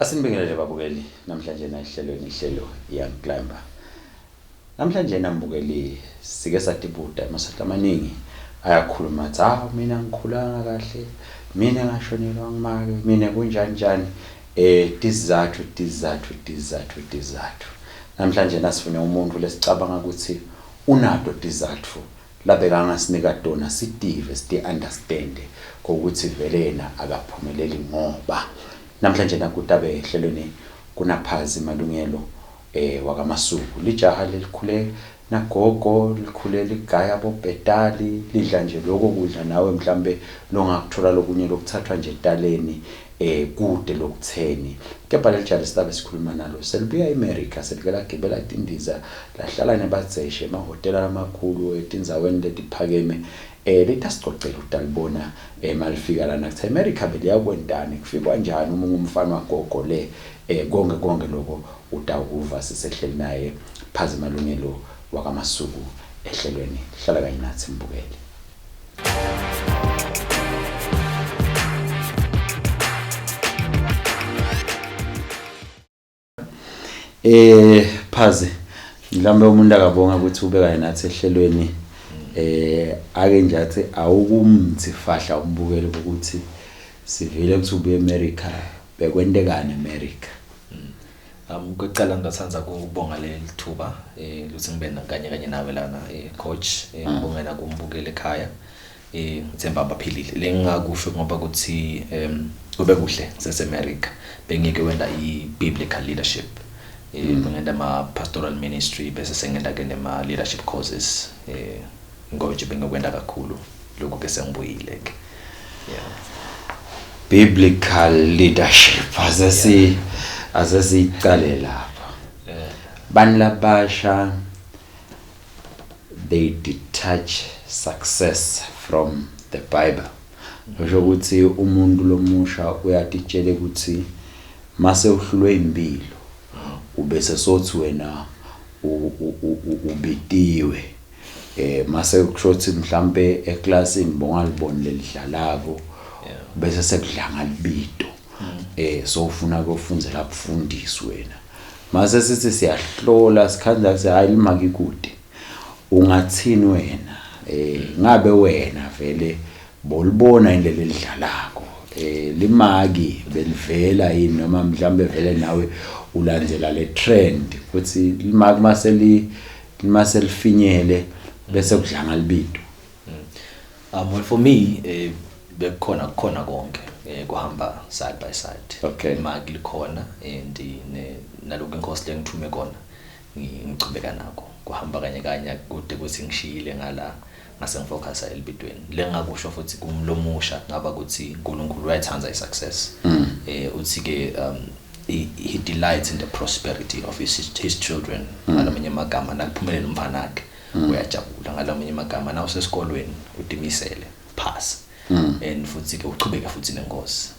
Asinibingelele babukeli namhlanje nahlelweni ihlelo Young Climber. Namhlanje nambukeli sike satibuta emaswati amaningi ayakhuluma athi hawu mina ngikhulanga kahle mina ngashonelwa ngumake mina kunjani njani eh tizathu tizathu tizathu tizathu namhlanje nasifune umuntu lesicabanga ukuthi unato tizathu labekangasinika tona sitive siti-understande kokuthi vele yena akaphumeleli ngoba namhlanje nakutabe ehlelweni kunaphazi malungelo eh wakaMasuku lijaha lelikhule nagogo likhule ligaya bobhetali lidla nje lokho kudla nawe mhlambe longakuthola lokunye lokuthathwa nje etaleni eh kude lokutheni kepha leli jaha lesitabe sikhuluma nalo selibuya eMerica selike lagibela tindiza lahlala nebadzeshe emahhotela lamakhulu etindzaweni letiphakeme eh litasicocela utalibona eh malifika lana kuthi eMerica beliyakwentani kufikwa njani uma ungumfana wagogo le eh konke konke lokho utawukuva sisehleli naye phazi malungelo wakaMasuku ehlelweni hlala kanye nathi mbukeli. Eh phazi mhlawumbe umuntu akabonga ukuthi ube kanye nathi ehlelweni eh ake nje athi awukumthi fahla umbukeli ukuthi sivile ukuthi ubuye eMerica bekwentekani eMerica. Um kokuqala ngingathanda ukubonga leli thuba eh ukuthi ngibe kanye kanye nawe lana eh coach eh ngibonge nakumbukeli ekhaya eh ngithemba abaphilile. Lengingakusho ngoba ukuthi um kube kuhle sese-America bengike wenda i-biblical leadership eh bengenda ama pastoral ministry bese sengenda ke nema leadership courses eh ngoba nje bengikwenda kakhulu lokhu ke sengibuyile ke yeah. Biblical leadership asesi asesicale lapha. Bani labasha they detach success from the Bible. Kusho ukuthi umuntu lomusha uyatitshela ukuthi mase uhlulwe impilo ubese sothi wena ubitiwe eh mase kusho ukuthi mhlambe eklasini bongaliboni lelidlalako bese sekudlanga libito eh so ufuna ukufundzela bufundisi wena mase sithi siyahlola sikhandla sithi hayi limaki kude ungathini wena eh ngabe wena vele bolibona indlela elidlalako eh limaki belivela yini noma mhlambe vele nawe ulandzela le trend futhi limaki maseli maselifinyele bese kudlanga libito. Well for me eh bekukhona kukhona konke eh kuhamba side by side. Imaki likhona and nalokhu inkosi lengithume kona ngichubeka nako kuhamba kanye kanye kude kuthi ngishiyile ngala ngase ngifocusa elibidweni. Lengakusho futhi kumlomusha ngaba ukuthi uNkulunkulu uyayithanda i-success. Eh uthi ke he delights in the prosperity of his children. Ngalamanye amagama nakuphumelela umfana wakhe uyajabula. Ngalamanye amagama na usesikolweni udimisele pass and futhi ke uchubeke futhi nenkosi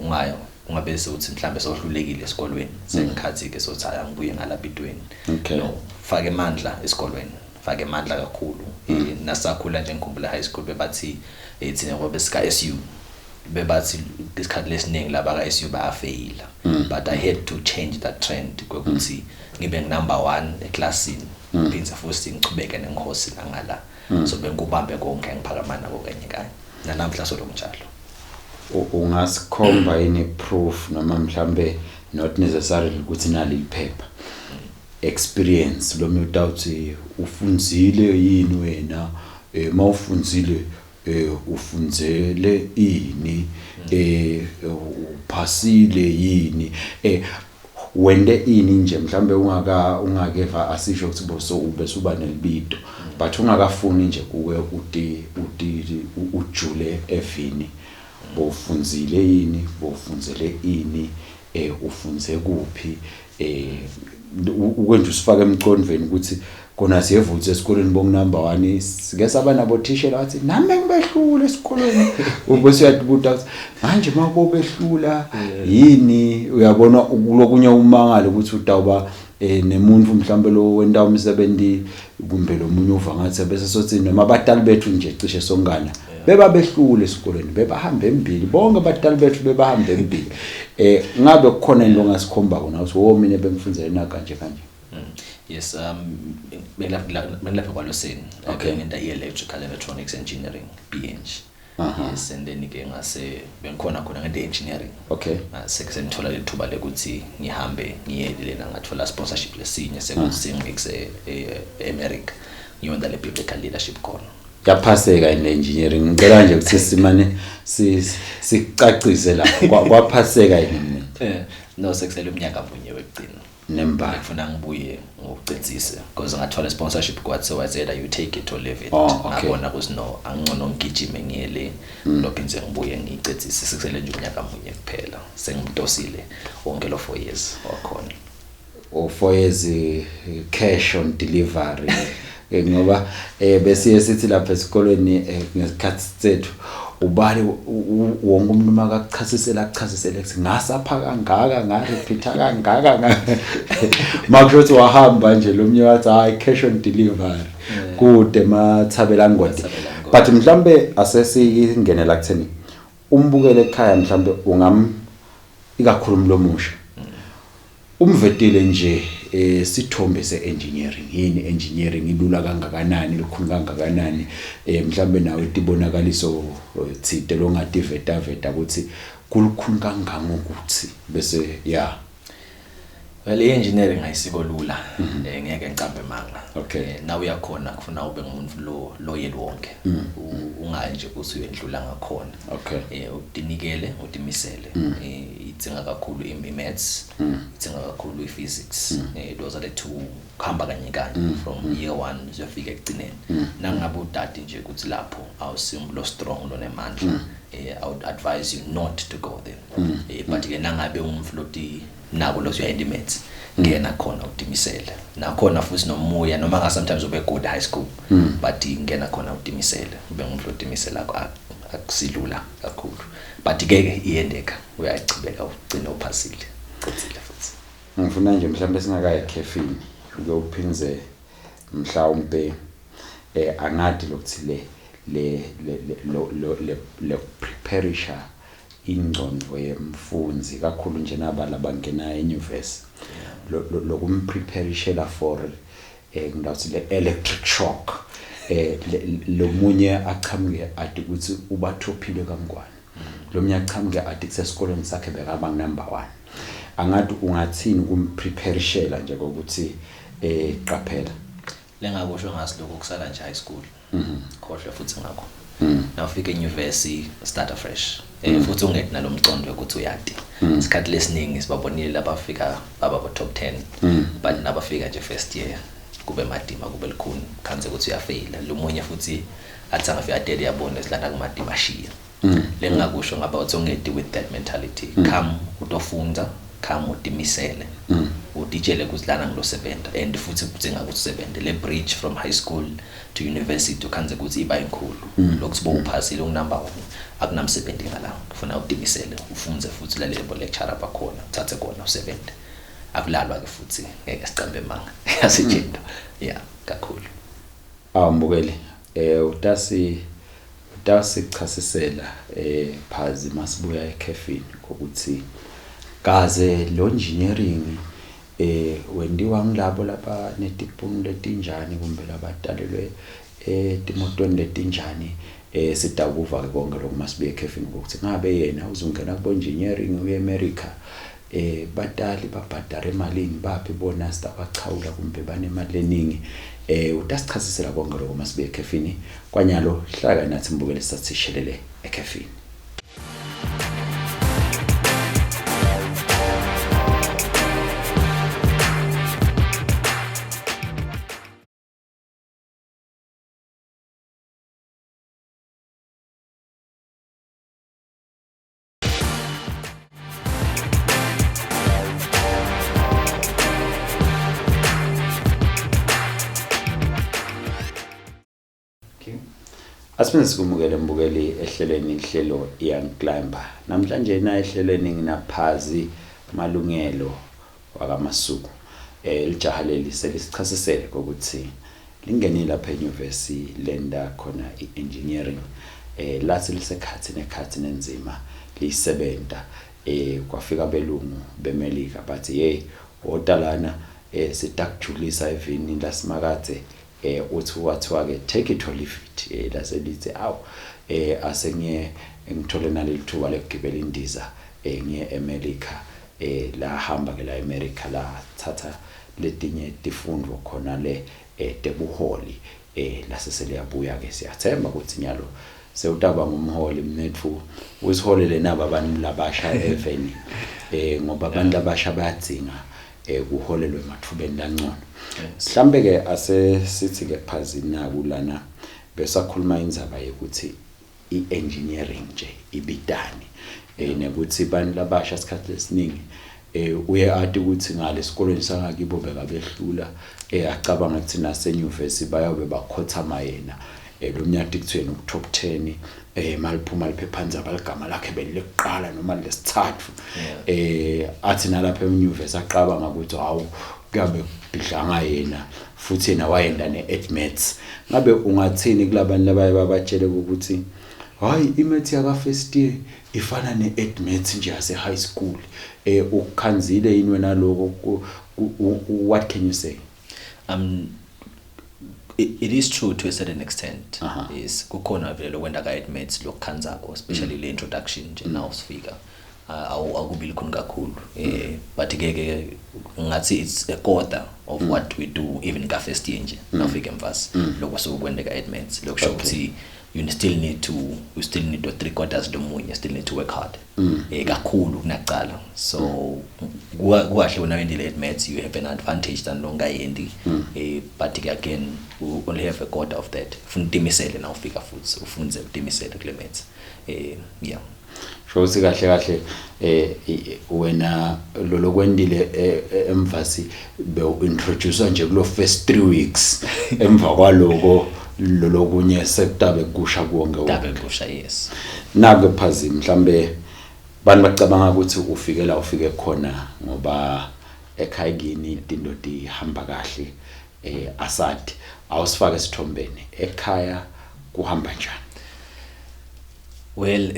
ungayo ungabe sewuthi mhlambe sohlulekile esikolweni sengikhathi ke sothi hayi angibuye ngalabidweni. No, fake amandla esikolweni, fake amandla kakhulu. Nasakhula nje ngikhumbula high school bebathi thina ngoba besika SU bebathi isikhathi lesiningi laba ka SU bayafeyila, but I had to change that trend kwekuthi ngibe number 1 eklasini phindze futhi ngichubeke nenkosi nangala. So bengikubambe konke ngiphakama nako kanye kanye nanamhla solo njalo. Ungasikhomba yini proof noma mhlambe not necessarily ukuthi nali iphepha experience lo muntu uthi ufunzile yini wena eh mawufunzile ufunzele ini uphasile yini wende ini nje mhlambe ungaka ungakeva asisho ukuthi boso ube suba nelibito but ungakafuni nje kuwe uti uti ujule evini bofunzile yini bofunzele ini ufunze kuphi. Eh, ukwenza usifake emcondweni ukuthi kona siyevutha esikoleni bongu number 1, sike saba nabo thishela wathi nami ngibehlula esikolweni, ubese uyatibuta ukuthi manje mabobehlula yini. Uyabona, kulokunye umangala ukuthi utawuba nemuntu mhlambe lo wenta umsebenzi kumbe lo munye uva ngathi, bese sothi noma abatali bethu nje cishe songana beba behlule esikolweni, bebahamba embili bonke abatali bethu, bebahamba embili. Ngabe kukhona into ongasikhomba kona ukuthi wo mina bengifundzele na kanje kanje? Yes, bengilapha kwaLoseni. Ngenta i-electrical electronics engineering, BEng. Yes, and then ke ngase bengikhona khona ngente engineering. Ngase sengithola lethuba lekuthi ngihambe ngiye lena, ngathola sponsorship lesinye sekuthi sengikuse e-America, ngiyonda le biblical leadership khona. Yaphaseka yini le engineering? Ngicela nje ukuthi simane sicacise lapho. Kwaphaseka yini mina? No, sekusele umnyaka munye wekugcina. Nembala. Ngifuna ngibuye ngokucedzise because ngathola sponsorship, kwathiwa it's either you take it or leave it. Oh, okay. Ngabona ukuthi no, angcono ngigijime ngiye le, ngiphindze ngibuye ngiyicedzise. Sekusele nje umnyaka munye kuphela, sengimtosile wonke lo 4 years wakhona. O 4 years, cash on delivery. Ngoba besiye sithi lapha esikolweni, ngesikhathi sethu ubale wonke umuntu makakuchasisela, akuchasisele kuthi ngasapha kangaka, ngarepeata kangaka, makusho ukuthi wahamba nje lo mnye wathi hayi, cash on delivery kude mathabela ngodi. Mathabela Ngodi. But mhlambe asesingene la kutheni umbukele ekhaya, mhlambe ungam ikakhulu umlomusha umvetile nje sithombe se-engineering, yini engineering, ilula kangakanani, likhulu kangakanani? Mhlambe nawe tibonakaliso thite longativeta veta ukuthi kulukhulu kangangokuthi bese ya. Well, i-engineering ayisiko lula, ngeke ngicambe manga. Okay. Na uyakhona kufuna ube ngumuntu lo loyal wonke. Ungayi nje ukuthi uyendlula ngakhona. Utinikele, utimisele. Idzinga kakhulu i-maths, idzinga kakhulu i-physics. Those are the two, kuhamba kanye kanye from year 1 uzofika ekugcineni. Nangabe udati nje ukuthi lapho awusiyo lo strong lonemandla, I would advise you not to go there. But ke nangabe umfloti nako lo uyayenda i-maths, ngena khona utimisele nakhona futhi nomuya, noma nga sometimes ube good high school, but ngena khona utimisele, ube ngumuntu otimisela. Akusilula kakhulu, but ke iyendeka, uyachubeka ugcine uphasile, ucedzile futhi. Ngifuna nje mhlawumbe singakayi ekhefini uke uphinze mhlawumbe angadi lokuthi le lo lo le preparisha ingcondo yemfundzi kakhulu nje nabala bangena enyuvesi, lokumpreparishela for ngawuthi le electric shock, lomunye achamuke ati ukuthi ubathophile kangwane, lomunye achamuke ati kusesikolweni sakhe bekaba number 1. Angathi ungathini kumpreparishela nje kokuthi qaphela? Lengakusho ngasiloko kusala nje high school, khohlwe futhi ngakho. Nawufika enyuvesi, start afresh, futhi ungekho nalomcondo ukuthi uyati. Isikhathi lesiningi sibabonile labafika baba ko top 10, but nabafika nje first year kube madima, kube likhuni, khanze ukuthi uyafaila. Lomunye futhi athi angafika third, yabona silanda kumadima, shiya. Lengakusho ngaba uthi ungedi with that mentality. Come utofunda, come utimisele, utitshele ukuthi lana ngilosebenza and futhi kudzinga ukuthi usebenze. Le bridge from high school to university ukhanze ukuthi iba inkulu. Lokuthi bowuphasile ungu-number 1, akunamsebenzi ngala. Kufuna utimisele, ufunze futhi ulalele bo lecturer bakhona, uthathe kona usebenze. Akulalwa ke futhi, ngeke sicambe manga yasejendo yeah kakhulu. Awumbukeli, utasichasisela phazi masibuya ekhefini ukuthi kaze lo engineering wendiwa ngilabo laba netipunu letinjani kumbe labatalelwe etimotweni letinjani. Sidakuva ke konke lokho masibuye ekhefini, ukuthi ngabe yena uzongena kubo engineering uye eMerica, batali babhadara emalini, baphi bona sitabachawula kumbe banemali leningi. Utasichasisela konke lokho masibuye ekhefini. Kwanyalo hlala nathi mbukele, sathi shelele ekhefini. Asiphinde sikumukele mbukeli ehlelweni ihlelo Young Climber. Namhlanje na ehlelweni nginaphazi Malungelo wakaMasuku. Lijaha leli selisichasisele ukuthi lingenile lapha enyuvesi lenda khona i-engineering, lathi lisekhathi nekhathi nenzima liyisebenta, kwafika abelungu beMelika bathi, "Hey, wotalana, sitakujulisa evini lasimakadze." Uthi wathiwa ke, "Take it or leave it." Lase lithi, "Aw, asengiye ngithole naleli thuba lekugibela indiza, ngiye eMelika." La hamba ke la eMelika, la thatha letinye tifundvo khona le tebuholi, lase seliyabuya ke. Siyathemba ukuthi nyalo sewutaba ngumholi mnetfu, usiholele naba abantu labasha eveni, ngoba abantu labasha bayadzinga kuholelwa emathubeni langcono. Mhlambe ke ase sithi ke phazi naku lana besakhuluma indzaba yokuthi i-engineering nje ibidani, nekuthi abantu labasha isikhathi esiningi uye athi ukuthi ngale esikolweni sangakibo bekabehlula, acabanga ukuthi nasenyuvesi bayobe bakhothama yena. Lo mnyaka kuthiwe ku top 10, maliphuma liphephandzaba ligama lakhe belikuqala noma lesithathu, athi nalapha enyuvesi aqabanga ukuthi hawu, kuyabe kubhidlanga yena, futhi yena wayenda ne-add maths. Ngabe ungathini kulabantu labaye babatshele ukuthi hayi, i-maths yaka first year ifana ne-add maths nje yase high school? Ukukhanzile yini wena lokho? What can you say? It is true to a certain extent. Is kukhona vele lokwenda ka maths lokukhanzako, especially le introduction nje now sifika, akubi likhuni kakhulu, but ke ke ngathi it's a quarter of what we do even ka first year nje nawufika emvasi, lokho sokwendeka add maths lokusho ukuthi you still need to three quarters lomunye, still need to work hard kakhulu kunakucala. So kukahle wena wendile add maths, you have an advantage than longayendi, but ke again you only have a quarter of that. Ufuna utimisele na ufika futhi ufunze utimisele kule maths, yeah. Sho ukuthi kahle kahle wena lo lokwendile emvasi be introduce nje kulo first 3 weeks, emva kwaloko lolokunye sekutabe kusha kuwonke wonke. Dabe kusha, yes. Nake phazi, mhlambe bantu bacabanga ukuthi ufike la ufike khona ngoba ekhaya kini tinto tihamba kahle. Asadi awusifake esithombeni, ekhaya kuhamba njani? Well,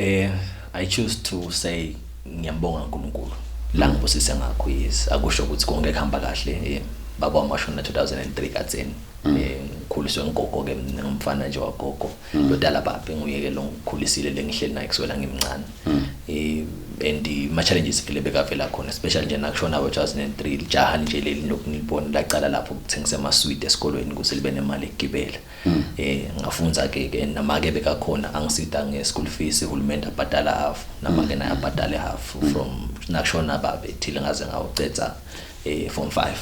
I choose to say ngiyambonga uNkulunkulu la ngibusise ngakho. Yes, akusho ukuthi konke kuhamba kahle. Baba wamashona 2003 katseni. Ngikhuliswe ngigogo ke mina, ngumfana nje wagogo lodala baba, nguyeke lo ngikhulisile, lengihleli naye kusukela ngimncane. And ma challenges vele bekavela khona, especially nje nakushona abo 2003, lijaha nje leli lokunilibona lacala lapho kuthengisa ama sweet esikolweni ukuze libe nemali ekugibela. Ngafunza ke ke nama ke bekakhona angisida nge school fees, uhulumende abhadala half, nama ke naye abhadale half from nakushona babe thile ngaze ngawucetha form 5.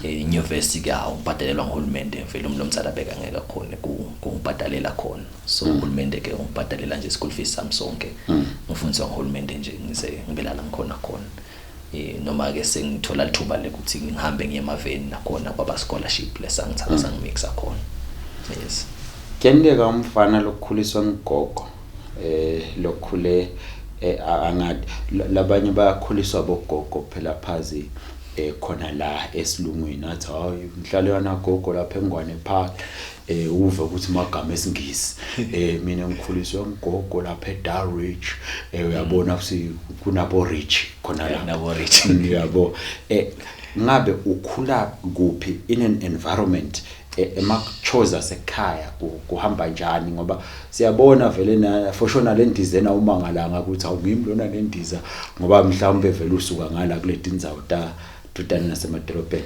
University ke awubhadalelwa nguhulumende vele, umuntu omdala beka ngeke khona kungibhadalela khona, so uhulumende ke ungibhadalela nje school fees sami sonke. Ngifundiswa nguhulumende nje ngize ngibelala ngikhona khona, noma ke sengithola lithuba lekuthi ngihambe ngiye emaveni, nakhona kwaba scholarship lesangithatha sangimixa khona, yes. Kuyenteka umfana lokukhuliswa ngugogo, lokhule, angathi labanye bayakhuliswa bogogo phela phazi, khona la esilungwini, athi, "Hayi, ngihlale yana gogo lapha eNgwane Park." Uve ukuthi magama esingisi, "Mina ngikhuliswe ngugogo lapha eDarwich." Uyabona ukuthi kunabo rich khona la. Nabo rich. Yabo, ngabe ukhula kuphi, in an environment, ema chores asekhaya kuhamba njani? Ngoba siyabona vele na for sure le ndizena umangalanga ukuthi awungimi lona nendiza, ngoba mhlawumbe vele usuka ngala kule tindzawo ta dudane nasemadolobheni.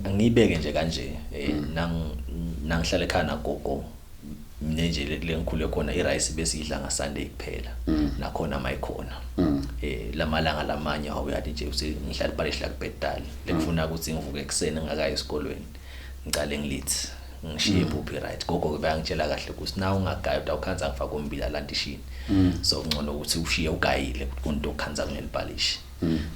Angibeke nje kanje, nang nangihlala ekhaya nagogo mina nje le ngikhule khona, i-rice besiyidla ngaSunday kuphela, nakhona mayikhona. Lamalanga lamanye awuyathi nje ngihlala iparish la kuBethal, lekufuna ukuthi ngivuke ekseni ngingakayi esikolweni, ngicale ngilithi ngishiye impuphu, right? Gogo ke bayangitshela kahle ukuthi na ungagayi utawukhanza ngifaka umbila landishini, so kungcono ukuthi ushiye ugayile kunto okhanza kuleli palishi.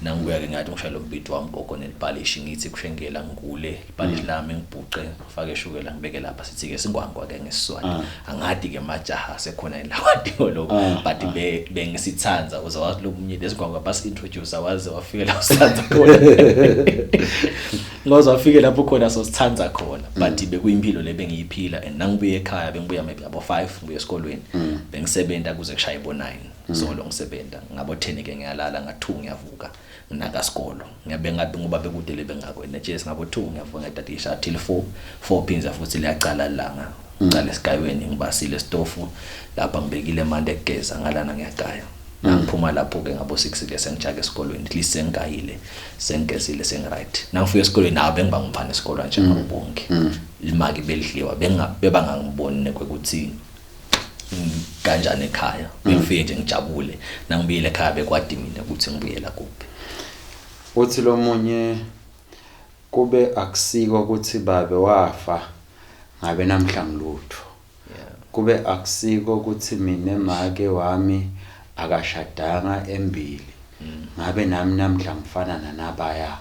Nangibuya ke ngathi ngishaya lo mbhidi wami gogo nelibhalishi, ngithi kushengela ngigule ibhalishi lami, ngibhuqe, ngifake ishukela, ngibeke lapha, sithi ke singwangwa ke ngeSiswati. Angadi ke majaha sekhona lawadingo lokho, but bengisithanza uze wathi lo munye lesingwangwa bas introduce, waze wafika la usithanza khona, ngoze wafike lapho khona sosithanza khona. But bekuyimpilo le bengiyiphila, and nangibuye ekhaya bengibuya maybe abo 5, ngibuye esikolweni, bengisebenza kuze kushaye bo 9. So lo ngisebenza ngabo 10 ke, ngiyalala nga 2, ngiyavuka, nginaka sikolo, ngiyabe ngabe ngoba bekude le bengakwena nje, ngabo 2 ngiyavuka, ngiyadadisha till 4. 4 phinza futhi liyacala ilanga, ngicala esigayweni, ngibasile isitofu lapha, ngibekile manje ekugeza ngalana, ngiyagaya. Nangiphuma lapho ke ngabo 6 ke sengijaka esikolweni, at least sengigayile, sengigezile, sengiright. Nangifika esikolweni nawo bengiba ngumfana esikolo njengabo bonke, limaki belidliwa, bebangangiboni nekwekuthi kanjani ekhaya. Bengifike nje ngijabule nangibuyele ekhaya, bekwadi mina ukuthi ngibuyela kuphi. Uthi lomunye, kube akusiko ukuthi babe wafa, ngabe namhla ngilutho. Kube akusiko ukuthi mina make wami akashadanga embili, ngabe nami namhla ngifana nanabaya.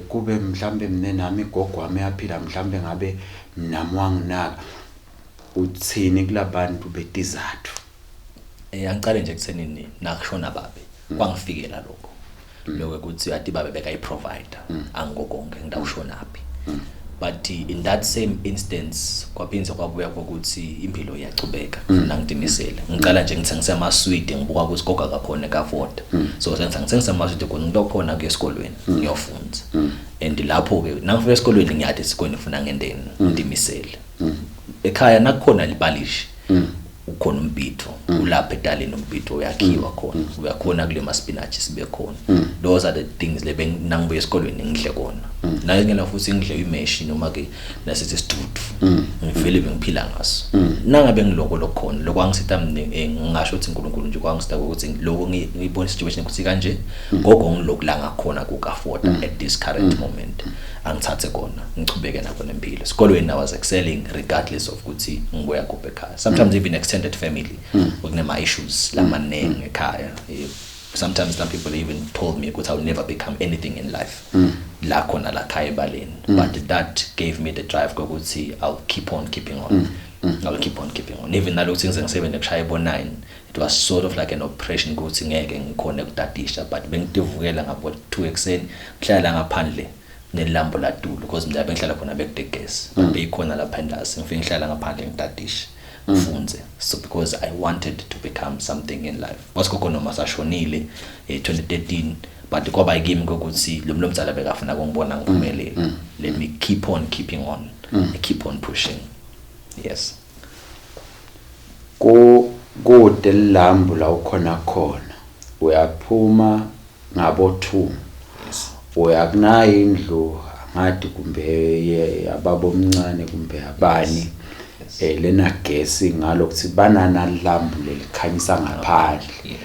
Kube mhlambe mina nami gogo wami yaphila, mhlambe ngabe nami wanginaka. Uthini kulabantu betizathu? Angicale nje kuthenini nakushona babe, kwangifikela lokho lokho ukuthi ati babe beka i-provider angikokonke, ngidawushonaphi. But in that same instance kwaphinze kwabuya kokuthi impilo iyachubeka, nangitimisele. Ngicala nje ngithengise amaswidi, ngibuka ukuthi gogo akakhona ekafoda, so sengithi ngithengise amaswidi khona ngitokhona kuya esikolweni ngiyofunda. And lapho ke nangifika esikolweni ngiyathi esikolweni ngifuna ngendeni, ngidimisele. Ekhaya nakukhona libhalishi, ukhona umbhidvo ulapha edaleni, umbhidvo uyakhiwa khona, uyakhona kulima spinach sibe khona. Those are the things le nangibuya esikolweni ngidle kona, nangena futhi ngidle imeshi noma ke nasithi isidudu, ngivele bengiphila ngaso. Nangabe ngiloko lokukhona lokwangisita mina, ngingasho ukuthi uNkulunkulu nje kwangisita ukuthi lokho ngiyibona situation ukuthi kanje gogo ngiloku la ngakhona kuka-afford at this current moment, angithathe kona ngichubeke nako nempilo. Esikolweni I was excelling regardless of ukuthi ngibuya kuphi ekhaya. Sometimes even extended family bekunema issues lamaningi ekhaya. Sometimes some people even told me ukuthi I will never become anything in life la khona la khaya ebaleni, but that gave me the drive kokuthi I'll keep on keeping on, I'll keep on keeping on. Even nalokuthi ngize ngisebenze kushaya bo 9, it was sort of like an operation ukuthi ngeke ngikhone ukudadisha, but bengitivukela ngabo 2 ekuseni, ngihlala ngaphandle nelambo latulu because mina bengihlala khona bekude gesi, but beyikhona lapha endasi, ngifike ngihlala ngaphandle, ngidadishe, ngifunze, so because I wanted to become something in life. Wasigogo noma sashonile 2013, but kwaba yimi ukuthi lo muntu omdala bekafuna ukungibona ngiphumelele. Let me keep on keeping on. I keep on pushing, yes. Ku kude lambu la ukhona khona, uyaphuma ngabo 2, uyakunayo indlu, angadi kumbe ababa omncane kumbe abani, lena gesi ngalokuthi banana lambu lelikhanyisa ngaphandle.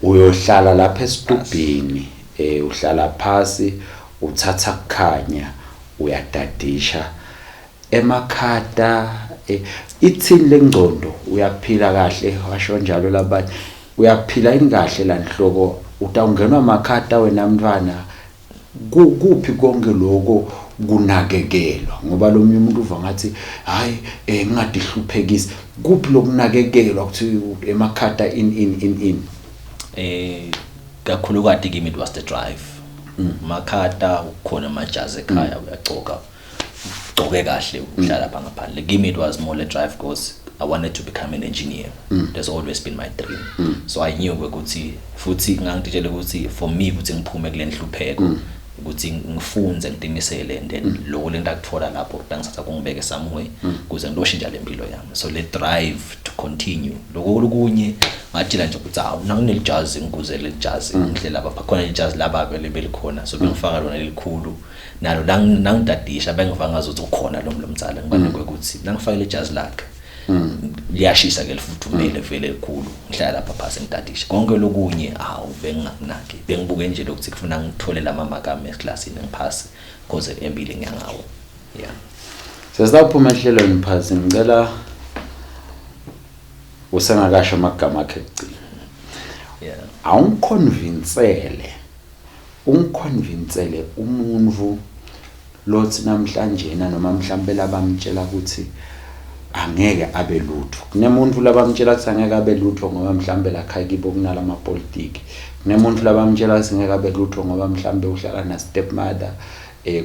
Uyohlala lapha esitubhini, uhlala phasi, uthatha kukhanya, uyadadisha emakhata. Ithini lengcondo? Uyaphila kahle, washo njalo labanye, uyaphila yini kahle la nhloko? Utawungenwa amakhata wena mntwana? Kuphi konke lokho kunakekelwa? Ngoba lo munye umuntu uva ngathi hayi, ngingadihluphekisi. Kuphi lokunakekelwa ukuthi emakhata in in in in? Kakhulukati kimi it was the drive. Makhata ukhona, amajazi ekhaya uyagcoka, ugcoke kahle, uhlala lapha ngaphandle. Kimi it was more the drive because I wanted to become an engineer. That's always been my dream. So I knew ukuthi futhi ngangitshela ukuthi for me ukuthi ngiphume kule nhlupheko ukuthi ngifunze, ngidimisele, and then lokho lento akuthola lapho kutangithatha kungibeke somewhere ukuze ngiloshintsha le mpilo yami. So le drive to continue, lokho lokunye ngatshela nje ukuthi awu, nakunelijazi ngikuze lelijazi ngihle lapha, khona ijazi laba vele belikhona, so bengifaka lona lelikhulu nalo. Nangidadisha bengiva ngazuthi ukhona lo mlomdzala, ngibanekwe ukuthi nangifake lejazi lakhe liyashisa ke, lifuthumele vele elikhulu, ngihlala lapha phasi ngidadisha. Konke lokunye awu, bengingakunaki, bengibuke nje lokuthi kufuna ngithole lama ami eklasini, ngiphasi cause empili ngiyangawo, yeah. Sesawuphuma ehlelweni phasi, ngicela usengakasho amagama akhe ekugcina, awungiconvincele. Ungiconvincele umuntu lothi namhlanje noma mhlambe labamtshela ukuthi angeke abe lutho. Kunemuntu labamtshela ukuthi angeke abe lutho ngoba mhlambe la kibo kunalamapolitiki. Kunemuntu labamtshela ukuthi ngeke abe lutho ngoba mhlambe uhlala na stepmother,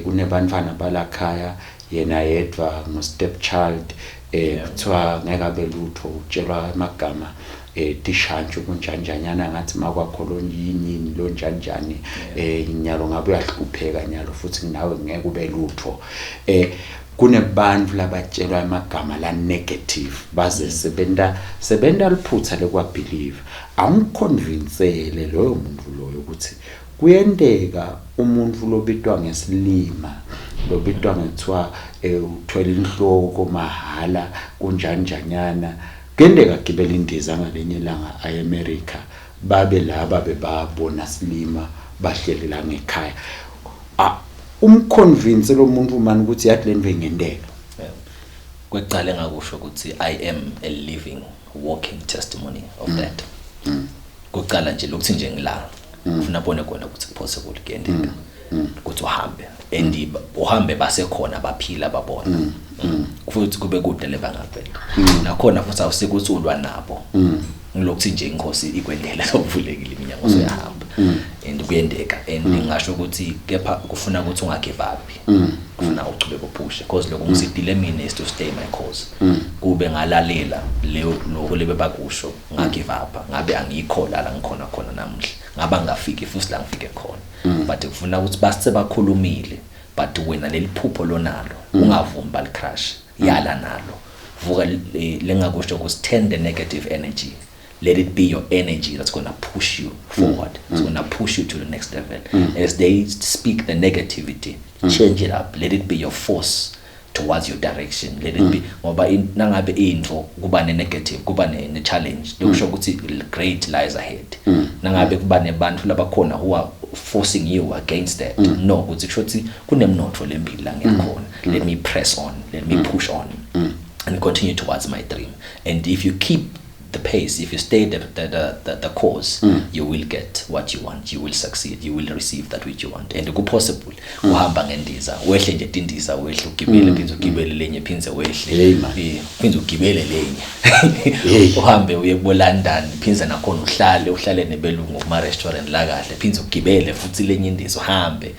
kunebantwana balakhaya, yena yedwa ngo stepchild, kuthiwa ngeke abe lutho, utshelwa amagama tishantshu kunjanjanyana ngathi makwakho lo yini lo njanjani, nyalo ngabe uyahlupheka nyalo futhi nawe ngeke ube lutho. Kunebantu labatshelwa amagama la negative baze sebenta liphutha lekwa believe. Awungiconvincele loyo muntu loyo ukuthi kuyenteka umuntu lobitwa ngesilima, lobitwa ngethiwa uthwele inhloko mahala kunjanjanyana, kuyenteka gibela indiza ngalenye ilanga aye America, babe laba bebabona silima bahleli la ngekhaya. Umconvince lo muntu mani ukuthi yathi lento ingenteka. Kwekuqala engakusho ukuthi I am a living walking testimony of that. Kuqala nje lokuthi nje ngila ufuna bone kona ukuthi possible kuyenteka ukuthi uhambe, and uhambe basekhona baphila babona, futhi kube kude lebangavela nakhona, futhi awusikuthi ulwa nabo, ngilokuthi nje inkosi ikwendela sokuvulekile iminyango soyahamba, and kuyendeka. And ngingasho ukuthi kepha kufuna ukuthi ungagive up, kufuna uchubeke uphushe, because lokho ngisidile mina is to stay my course. Kube ngalalela leyo lokho lebe bakusho ngagive up, ngabe angikho la ngikhona khona namuhla, ngaba ngafiki futhi la ngifike khona. But kufuna ukuthi base bakhulumile, but wena leli phupho lonalo ungavumi balicrush, yala nalo, vuka. Lengakusho ukuthi turn the negative energy, let it be your energy that's going to push you forward. It's going to push you to the next level. As they speak the negativity, change it up, let it be your force towards your direction. Let it be, ngoba nangabe into kuba ne negative, kuba ne challenge, lokusho ukuthi great lies ahead. Nangabe kuba nebantu labakhona who are forcing you against that, no ukuthi kusho ukuthi kunemnotho lembili la ngiyakhona, let me press on, let me push on and continue towards my dream. And if you keep the pace, if you stay the course, you will get what you want, you will succeed, you will receive that which you want. And ku possible kuhamba ngendiza, wehle nje tindiza, wehle ugibele, phindze ugibele lenye, phindze wehle. Hey, man. Phindze ugibele lenye. Hey. Uhambe uye kubo London, phindze nakhona uhlale nebelungu kuma restaurant la kahle, phindze ugibele futhi lenye indiza uhambe.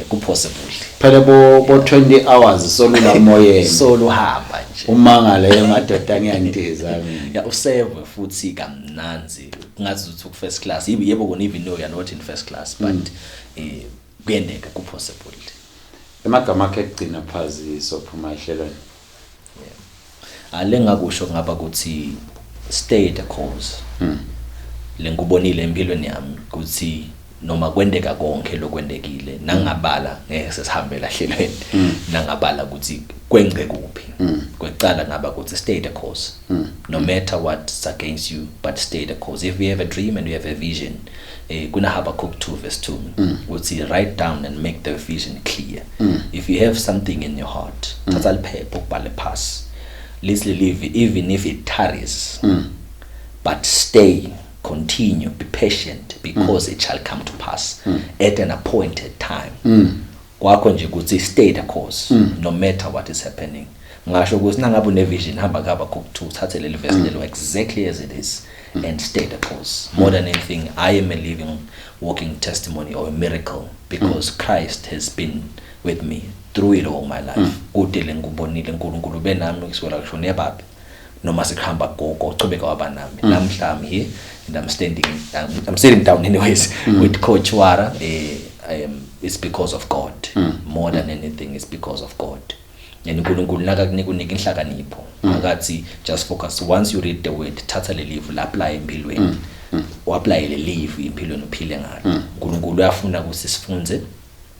Ku possible. Phela bo 20 hours solula moyeni. Solo uhamba nje. Umangale emadoda ngiyandiza mina. Ya, useve futhi kamnanzi, kungathi uthi ku first class. Yebo kona, even though you are not in first class, but kuyendeka, ku possible. Emagama akhe ekugcina phazi sophuma ehlelweni. Ale ngakusho ngaba ukuthi stay the course. Lengubonile empilweni yami ukuthi noma kwendeka konke lokwendekile, nangabala ngeke sesihambela hlelweni, nangabala ukuthi kwengce kuphi. Kwecala ngaba ukuthi stay the course, no matter what's against you, but stay the course. If you have a dream and you have a vision, kuna Habakkuk 2 verse 2 uthi, "Write down and make the vision clear." If you have something in your heart, thatha liphepha ukubhale phasi lithi live, even if it tarries, but stay, continue, be patient, because it shall come to pass at an appointed time. Kwakho nje ukuthi stay the course, no matter what is happening. Ngasho ukuthi nangabe une vision, hamba kuHabakkuk 2, uthathe leli verse lelo exactly as it is and stay the course. More than anything, I am a living walking testimony or a miracle, because Christ has been with me through it all my life. Kude lengubonile uNkulunkulu benami kusukela kushone baba noma sekuhamba gogo, uchubeka waba nami. Namhla I'm here and I'm standing, I'm sitting down anyways with Coach Wara. It's because of God. More than anything, it's because of God. And uNkulunkulu nakakunika unika inhlakanipho, akathi just focus. Once you read the word, thatha le live, apply empilweni, u-apply le live empilweni, uphile ngalo. uNkulunkulu uyafuna ukuthi sifunze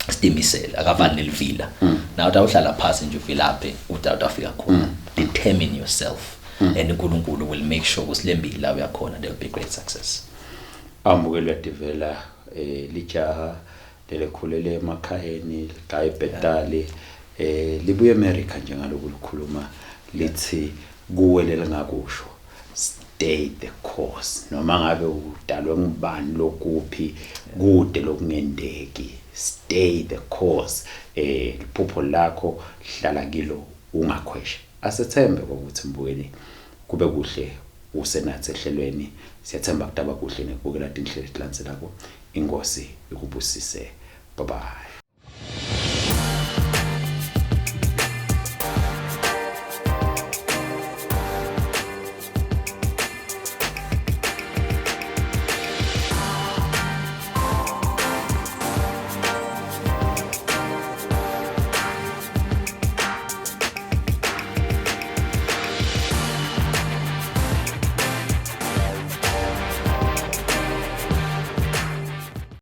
sitimisele, akavani nelivila. Nawe utawuhlala phasi nje uvilaphe ude utafika khona. Determine yourself and uNkulunkulu will make sure ukuthi lembili la uyakhona, there will be great success. Amukelwa divela lijaha lelekhulele emakhayeni ligayibhetali, libuye eAmerica njengaloku likhuluma, lithi kuwe lelingakusho stay Stay the course. Noma ngabe udalwe ngubani lokuphi, kude lokungendeki, stay the course. Liphupho lakho hlala kilo, ungakhwesha. Asethembe ukuthi, mbukeli, kube kuhle usenathi ehlelweni. Siyathemba kutaba kuhle nekubukela tinhlelo etilandzelako. Inkosi ikubusise. Bye bye.